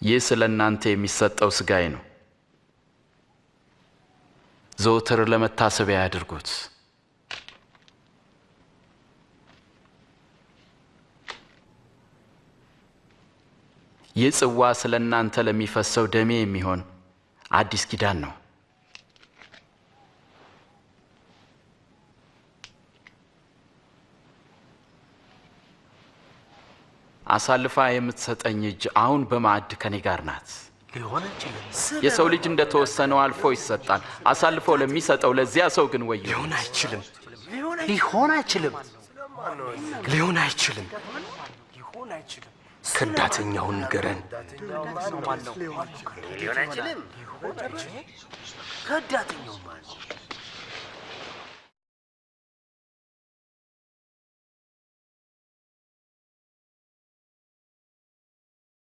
ይህ ስለ እናንተ የሚሰጠው ሥጋዬ ነው። ዘወትር ለመታሰቢያ ያድርጉት። ይህ ጽዋ ስለ እናንተ ለሚፈሰው ደሜ የሚሆን አዲስ ኪዳን ነው። አሳልፋ የምትሰጠኝ እጅ አሁን በማዕድ ከኔ ጋር ናት። ሊሆን አይችልም። የሰው ልጅ እንደተወሰነው አልፎ ይሰጣል። አሳልፎ ለሚሰጠው ለዚያ ሰው ግን ወዮ። ሊሆን አይችልም። ሊሆን አይችልም። ሊሆን አይችልም። ከዳተኛውን ንገረን። ሊሆን አይችልም። ከዳተኛው ማን ነው?